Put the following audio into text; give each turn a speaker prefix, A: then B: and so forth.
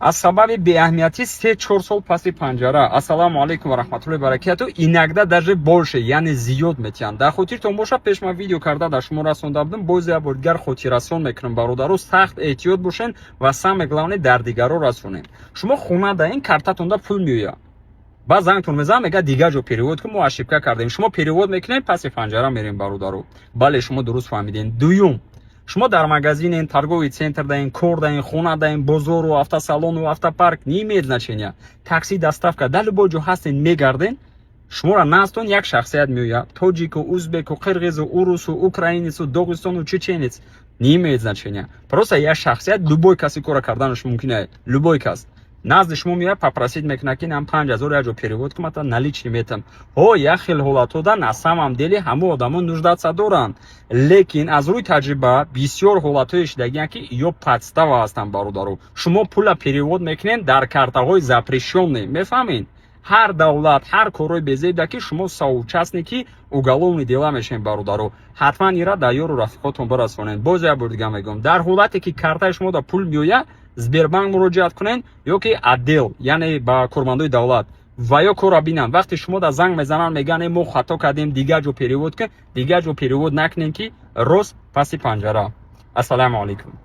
A: Аз сабаби беаҳамиятӣ 3-4 сол паси панҷара. Ассалому алайкум ва раҳматуллоҳи баракату. Иногда даже больше, яъне зиёд метиҳанд. Дар хотиртон боша, пеш ман видео карда дар шумо расонда будам. Боз як бор дигар хотиррасон мекунам, бародаро: сахт эҳтиёт бошен ва, самое главное, дар дигаро расонем. Шумо хона даин, картатонда пул меояд, баъд зангтон мезанам, мега: «Дигар ҷо перевод кун, мо ошибка кардем». Шумо перевод мекунед, паси панҷара мерем, бародаро. Бале, шумо дуруст фаҳмидем. Дуюм, шумо дар магазинен, торговый центр даин, кор даин, хона даин, бозору, автосалону, автопарк, не имеет значения, такси, доставка, дар любой ҷо ҳастен, мегарден, шуморо наздтон як шахсият меояд: тоҷику, узбеку, қирғизу, урусу, украинецу, доғистону, чеченец, не имеет значения, просто як шахсият, любой каси кора карданаш мумкин ае, любой кас назди шумо меояд, попросить мекунад, ки нам 5000 як ҷо перевод кун, мата наличный метам. Ҳо, як хел ҳолатҳо да на самом деле ҳамон одамо нуждаться доранд, лекин аз рӯи таҷриба бисёр ҳолатҳое шидагиянд, ки ё подстава ҳастанд, бародаро. Шумо пула перевод мекунед дар картаҳои запрещённые, мефаҳмед? Ҳар давлат, ҳар корҳои безебда, ки шумо соучастники уголовный дела мешавед, бародаро. Ҳатман ира дар ёру рафиқотон бирасонед. Боз як бор дига мегӯям: дар ҳолате ки картаи шумо да пул меояд, Сбербанк муроҷиат кунед ё ки отдел, яъне ба кормандои давлат, ва ё корро бинанд. Вақте шумо да занг мезананд, мегӯянд: «Мо хато кардем, дигар ҷо перевод кун», дигар ҷо перевод накунем, ки рост паси панҷара. Ассалому алайкум.